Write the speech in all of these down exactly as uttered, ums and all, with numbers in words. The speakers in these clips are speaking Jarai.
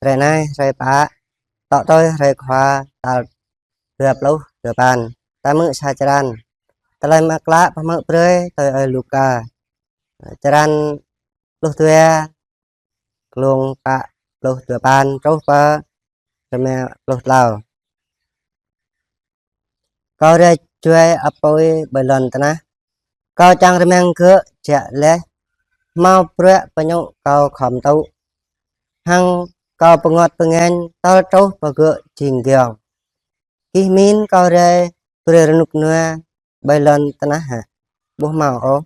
Hrơi anai, hrơi pă, tŏ tui hrơi Khua tal dua pluh dua păn. Ta hmư̆ sa črăn. Tơlơi Mơak Klă pơhmư̆ brơi tui ơi Luka. Črăn pluh dua, glông pă pluh dua păn truh pơ rơma pluh klâo. Kâo rai juai apui ƀơi lŏn tơnah. Kâo čang rơmang gơ̆ jă laih, hmâo bruă pơñŭ kâo khŏm tŭ. Hăng kâo pơngot pơngañ tơl truh pơ gơ̆ jing giŏng. Gih min kâo rai brơi rơnŭk rơnua ƀơi lŏn tơnah hă? Ƀu hmâo ôh.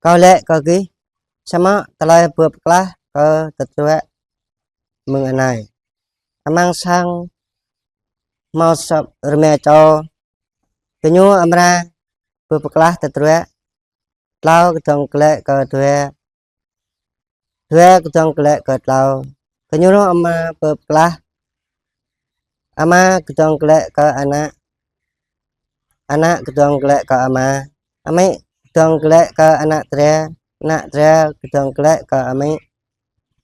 Kâo laĭ kơ gih, samơ̆ tơlơi pơpơklah kơ tơdruă mơ̆ng anai. Amăng sang hmâo sa rơma čô, gơñu amra pơpơklah tơdruă. Klâo kơdơ̆ng glaĭ kơ dua, dua kơdơ̆ng glaĭ kơ klâo. Gơñu rŏh amra pơpơklah. Ama kơdơ̆ng glaĭ kơ ană, ană kơdơ̆ng glaĭ kơ ama, amĭ kơdơ̆ng glaĭ kơ ană dra, ană dra kơdơ̆ng glaĭ kơ amĭ.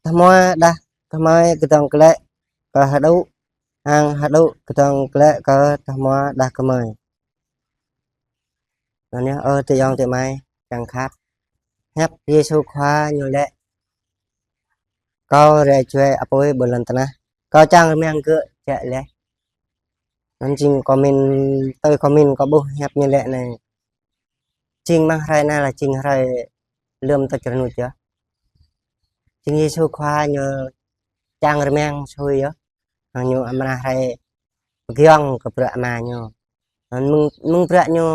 Tơhmua đah kơmơi kơdơ̆ng glaĭ kơ hơđŭ, hăng hơđŭ kơdơ̆ng glaĭ kơ tơhmua đah kơmơi. Anŭn yơh, ơ adơi ayŏng adơi amai čang khăp. Hiăp Yêsu Khua ñu laĭ: Kâo rai juai apui ƀơi lŏn tơnah. Kâo čang rơmang gơ̆ jă laih. Anŭn jing kâo min, tui kâo min kâo ƀuh hiăp ñu laĭ anai. Jing mơ̆ng hrơi anai lĕ jing hrơi lơ̆m tơčrơnuč yơh. Jing Yêsu Khua ñu čang rơmang sui yơh. Hăng ñu amra rai pơgiŏng kơ bruă Ama ñu. Anŭn mơ̆ng, mơ̆ng bruă ñu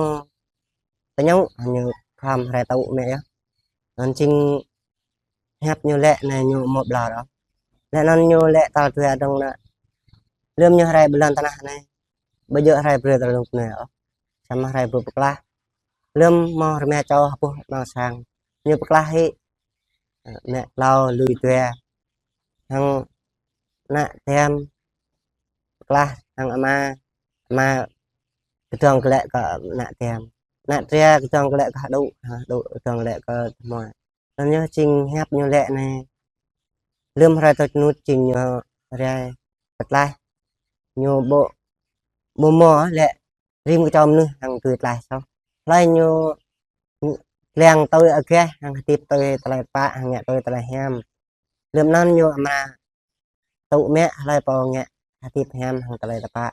pơñŭ, hăng ñu khŏm rai tŭ mă yơh. Anŭn jing hiăp ñu laĭ anai ñu ƀu ƀlŏr ôh. Laih anŭn ñu laĭ tal dua dơ̆ng anŭn. Lơ̆m ñu rai ƀơi lŏn tơnah anai, ƀu djơ̆ rai brơi tơlŭk anai ôh. Samơ̆ rai pơpơklah. Lơ̆m hmâo rơma čô hơpuh amăng sang, ñu pơklah hĭ. Mă klâo lui dua. Hăng ană tơm pơklah hăng ama, ama kơdơ̆ng glaĭ kơ ană tơm. Ană dra kơdơ̆ng glaĭ kơ hơđŭ, hơđŭ kơdơ̆ng glaĭ kơ tơhmua. Anŭn yơh jing hiăp ñu laĭ anai. Lơ̆m hrơi tơčrơnuč jing ñu rai pơtlaih. Ñu ƀu, ƀu hmâo laĭ rĭm kơčô mơnuih hăng tui tlaih soh. Hlơi ñu lăng tui agaih hăng hơdip tui tơlơi tơpă hăng ngă tui tơlơi hiam. Lơ̆m anŭn ñu amra tŭ mă hlơi pô ngă hơdip hiam hăng tơlơi tơpă.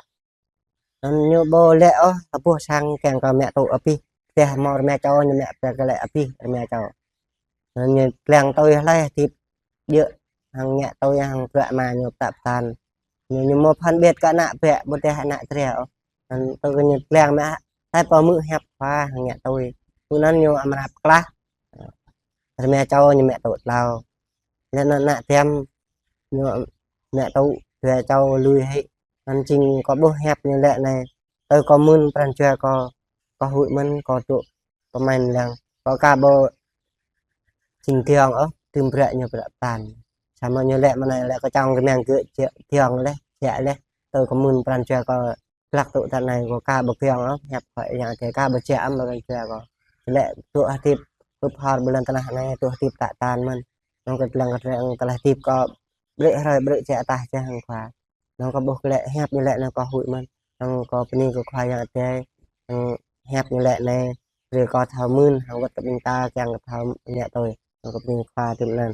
Anŭn ñu ƀu laĭ ôh, hơpuh sang kiăng kơ mă tŭ abih, tơdah hmâo rơma čô ñu mă pơglaĭ abih rơma čô. Anŭn ñu lăng tui hlơi hơdip djơ̆ hăng ngă tui hăng bruă Ama ñu pơtă pơtăn. Ñu, ñu ƀu phân biệt kơ ană bă ƀôdah ană dra ôh. Anŭn tui kơ ñu lăng mă hlơi pô hmư̆ hiăp Khua hăng ngă tui. Tui anŭn ñu amra pơklah. Rơma čô ñu mă tŭ klâo. Laih anŭn ană tơm ñu mă tŭ dua čô lui hĭ. Anŭn jing kâo ƀuh hiăp ñu laĭ anai. Tui kâo mơ̆n pran jua kâo, kâo huĭ mơ̆n kâo dŏ pơmĭn lăng. Kâo aka ƀu jing giŏng ôh, tơm bruă ñu pơtă pơtăn. Samơ̆ ñu laĭ mơ̆ng anai laĭ kâo čang rơmang gơ̆ jă giŏng laih, jă laih. Tui kâo mơ̆n pran jua kâo glăk tŭ tơ anai kâo aka ƀu giŏng ôh, hiăp Khua Yang Adai aka ƀu jă ôh pran jua kâo. Laĭ dŏ hơdip pơphor ƀơi lŏn tơnah anai, dŏ hơdip pơtă pơtăn mơ̆n. Anŭn kơ lăng kơ lăng tơlơi hơdip kâo brơi hrơi brơi jă ataih jă hăng Khua. Anŭn kâo ƀuh glaĭ hiăp ñu laĭ anŭn kâo huĭ mơ̆n. Anŭn kâo bơni kơ Khua Yang Adai. Anŭn hiăp ñu laĭ anai brơi kâo thâo mưn hăng wơ̆t kơ ƀing ta kiăng kơ thâo ngă tui. Anŭn kâo bơni Khua tui anŭn.